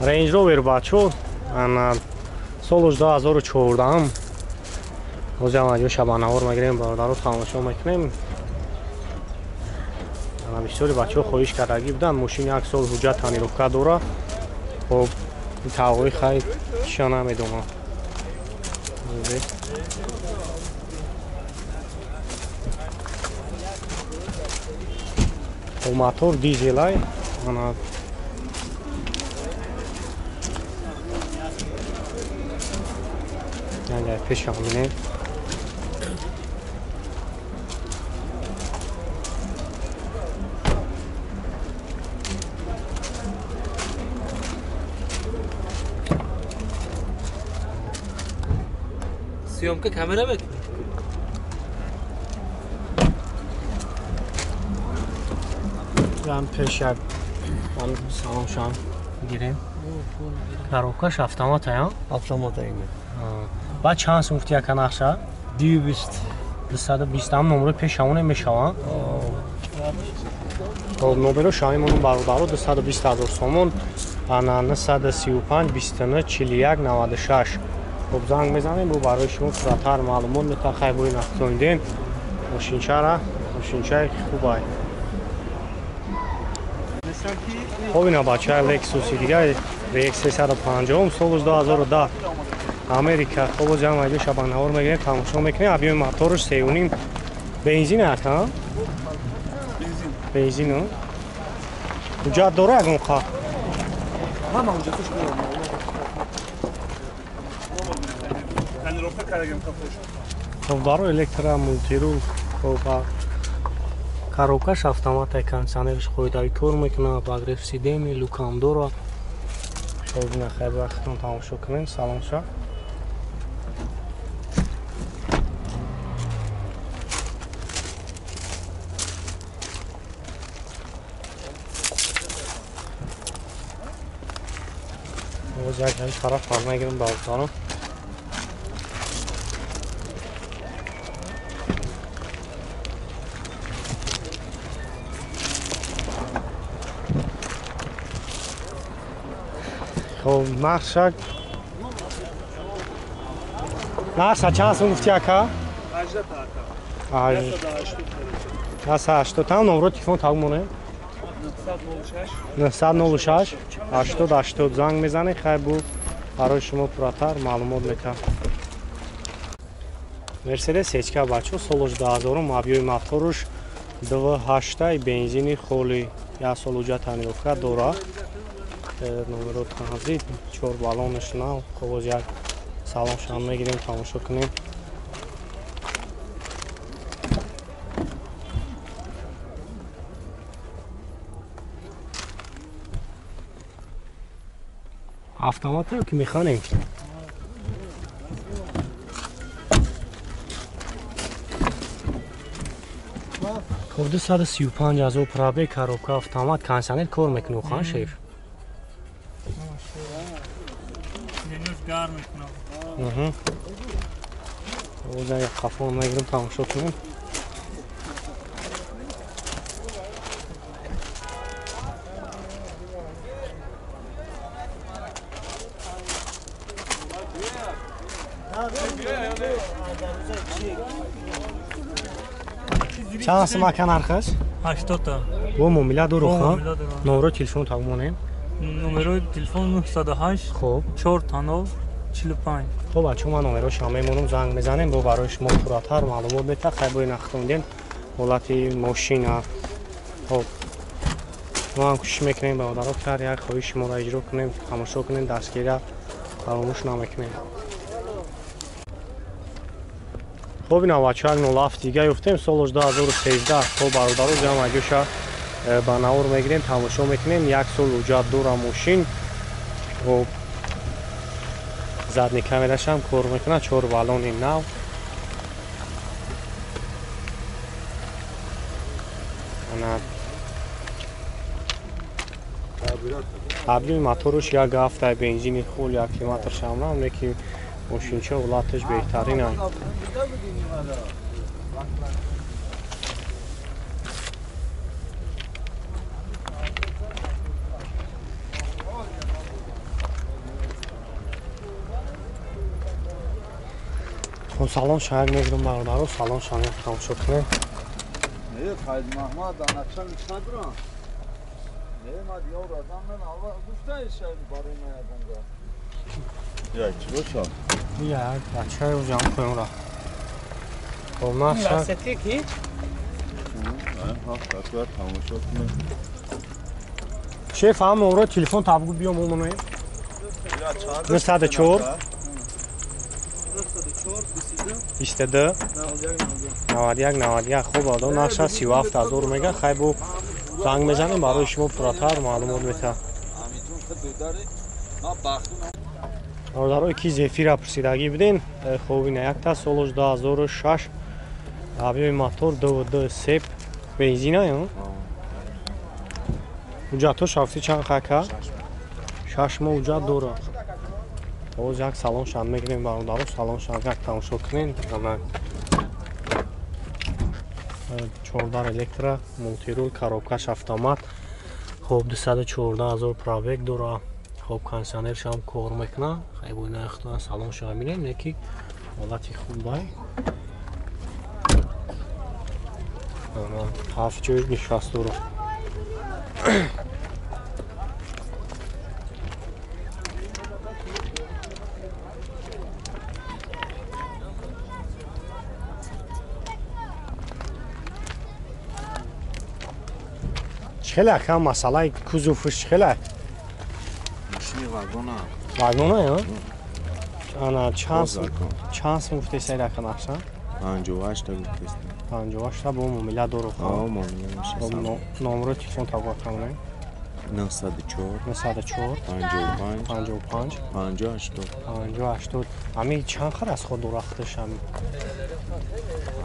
Range Rover бачо, ана солш 2014. Ҳозир ҳам шабанавор мегирем, бародаро тамошо мекунем. Ана бисёри бачаҳо хоҳиш кардагӣ буданд, мошин як сол ҳуҷҷат тонировка дора. Хоб тавғои хай чиша намедонам. Мотор дизелай, ана агар пеша бинем. Съемка камера бе? Ам пеша ам салом шам гирем. Коробкаш автомат ая? Автомат ая. Ба чанд сум гуфти яка нақша? 220. 220 ам номеро пешамоне мешаванд. Хоб номеро шамемонум бародаро 220 ҳазор сомон, ана 935 29 41 96. Хоб занг мезанем, бо барои шумо пурратар маълумот метавон. Хай бои нақсондем мошинчара, мошинчаи хубай. Хоб ина бачаи Lexus дига RX 350 солш 2010 Америка. Хоб боз ҷамъ айҷо шабанавор мегирем, тамошо мекунем. Объёми моторш 3.5 бензин аст, ҳа? Бензин. Ҳуҷҷат дора ягон қа? Ҳама ҳуҷҷаташ дорам. Хоб баро электро мултиру, хоб коробкаш автомат, кондиционерш қоидави кор мекунад, обогрев сиденья, люкам дора. Хоб ина хайр вақтон тамошо кунем. Салом ша. Боз як тараф мегирем бародарон. Хоб нақша чанд сум гуфти ака? 18 та. Номро телефон тагу монем. 906 80 80 занг мезанед, хай бу барои шумо пурратар маълумот метавад. Мерседес СЧК бачо солш 2000, объёми моторш 2.8 бензини холи, як сол ҳуҷҷат тонировка дора. Номеро транзит, 4 баллонаш нав. Хоб боз як салон шам мегирем, тамошо кунем. Автомат ки механик? Хоб 235 ҳазор пробег, коробка автомат, кондиционер кор мекунад, хан шеф? Боз як қафо мегирем, тамошо кунем. Чанд сум ака нархаш? 80 та. Бо муомила дору, ха? Номеро телефон тагу монем. Номерои телефон 908 хоб 4 45. Хоб бачо ман номерошам мемонам, занг мезанем, бо барои шумо пурратар маълумот метавад. Хай бои нахтондем ҳолати мошина. Хоб мо ҳам кӯшиш мекунем бародаро ҳар як хоҳиши шуморо иҷро кунем, тамошо кунем, дастгирия фаромӯш намекунем. Хоб ина бачо як 07 дига ёфтем, солш 2013. Хоб бародаро ҷамъ айҷоша ба навор мегирем, тамошо мекунем. Як сол ҳуҷҷат дора мошин. Хоб задни камерашам кор мекунад, 4 баллони нав. Ана объёми моторш 1.7 бензини хол, 1 километр шамнам, лекин мошинча ҳолаташ беҳтарин аст. Хуб салон шаяк мегирам бародаро, салон шаяк тамошо кунем. Не, Хайд Маҳмад, начальник надорам. Не, ма диёр адам ман аввал гуфтай шай барои ма ягонга. Я чӣ боша? Я, бачаи ӯ ҷам поён рафт. Хуб наша. ки? Шеф, ҳам номро телефон табгу биём омоне. 904 22 91 91. Хуб адо наша 37000 мега. Хай бу занг мезанем барои шумо пурратар маълумот метаҳам. Бародарое ки зефира пурсидагӣ буден, хуб ина якта солош 2006 объёми мотор 2.2 сеп бензина ё? Ҳуҷҷатҳо шафти чанд хака? 6 моҳ ҳуҷҷат дорад. Боз як салон шанд мегирем бародаро, салон шанд як тамошо кунем. Ана 14 электро, мултирул, коробкаш автомат. Хуб 214 000 пробег дорад. Хуб кондиционерш ҳам кор мекунад. Хай бо ина худтон салон шанд бинем, не ки ҳолати хуб ай. Ана ҳафт ҷой нишаст дорад. Хеле ака масъалаи кузовш хеле? Машини вагона. Вагона ё? Ана чанд сум гуфтест ака нақша? 58 та гуфтест. 58 та бо муомила дору. Ҳа, муомила мешавад. Номро телефон табо кунем. 904 904 55 55 50 80 50 80. Ами чанд хар аз худ дора худаш ами?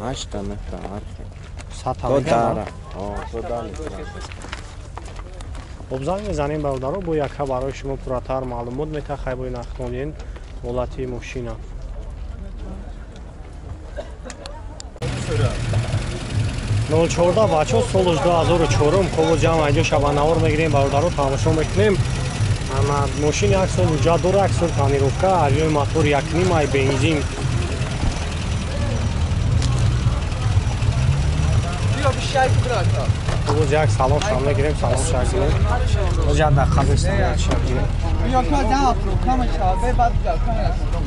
8 та нефта ҳар хел. 100 та То мегӯяд? дара. Ҳа, то дара. Хуб занг мезанем бародаро, бо яка барои шумо пурратар маълумот метаҳад. Хай бо ин ахтонен ҳолати мошина. 014 бачо солуш 2004. Хуб ҷамъ айҷо шабанавор мегирем бародаро, тамошо мекунем. Ана мошин як сол ҳуҷҷат дора, як сол тонировка, объёми мотор 1.5 ай бензин. Боз як салон шам мегирем, салон шам гирем. Боз як дақиқа бистам шам гирем.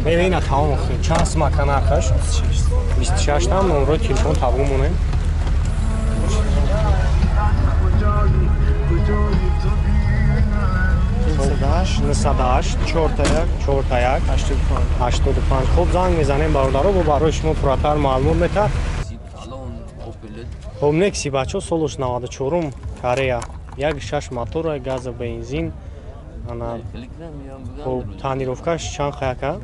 Бибина тамом охир. Чанд сум ака нархаш? 26 там номрои телефон табу монем. 908 908 4 4 1 85. Хуб занг мезанем бародаро, бо барои шумо пурратар маълумот метаҳад. Хуб некси бачо солуш 94 Корея 1.6 мотора, газа бензин. Ана хуб тонировкаш чанд хаяка?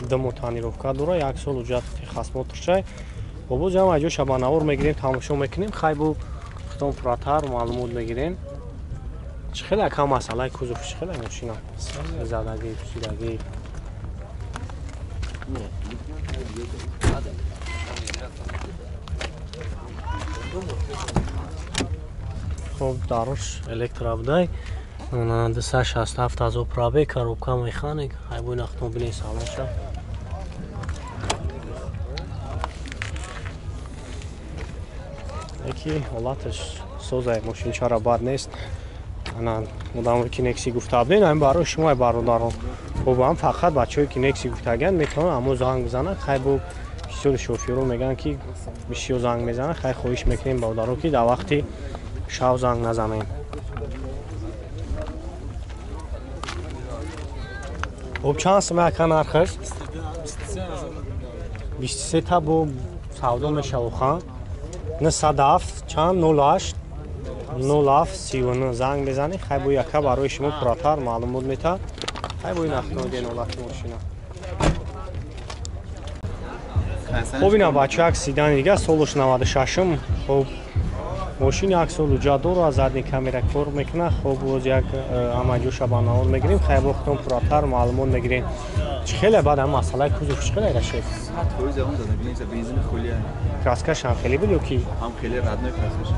Ду тонировка дора, як сол ҳуҷҷат техосмотршай. Хуб боз ҳам айҷо шабанавор мегирем, тамошо мекунем. Хай бо худтон пурратар маълумот мегирем. Чӣ хеле ака масъалаи кузов, чӣ хеле мошина? Задагӣ, пусидагӣ. Хуб дарош электро будай. 267 000 пробег, коробка механик. Хай бо ин автомобили салон ша. Яки ҳолаташ созай мошинчара бад нест. Ана одамое ки некси гуфта буден, ҳамин барои шумо бародарон. Хуб ҳам фақат бачаҳое ки некси гуфтагианд метавонанд ҳамо занг бизананд. Хай бо бисёри шофёрон мегӯянд ки бисёр занг мезананд. Хай хоҳиш мекунем бародарон ки дар вақти шав занг назанем. Хуб чанд сум ака нархаш? 23 та бо савдо мешавад хан. 907 чанд 08 07 39 занг мезанед. Хай бо яка барои шумо пурратар маълумот метаҳад. Хай бо ин автомобили ҳолати мошина. Хуб ина бача як седани дига солуш 96-м. Хуб мошин як сол ҳуҷҷат дорад, задний камера кор мекунад. Хуб боз як ҳама ҷо шабанавор мегирем. Хай бо худтон пурратар маълумот мегирем. Чӣ хеле баъд ҳам масъалаи кузов чӣ хеле шеф? 100% он зада бензин, бензин холия. Краскаш ҳам хеле буд ё ки? Ҳам хеле родной краскаш.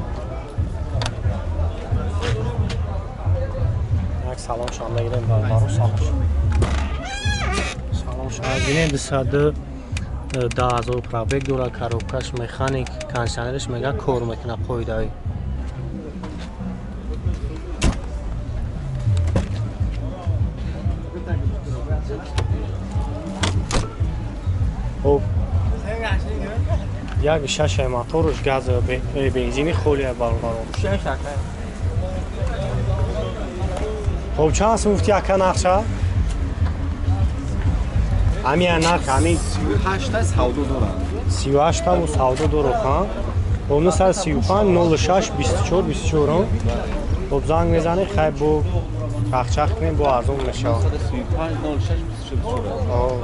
Як салон шам мегирем бародаро, салон. Салон шам гирем 10,000 пробег дора, коробкаш механик, кондиционераш мега кор мекуна пойдави. Хоб як шашаи моторуш газ бензини холия бародаро. Хоб чанд сум гуфти ака нақша? Ами нарх ами 38 савдо дорад. 38 таму савдо дорад, ха? Хоб 935 06 24 24. Хоб занг мезанӣ, хай бо чахчах кунем, бо арзон мешавад. 935 06 24. О.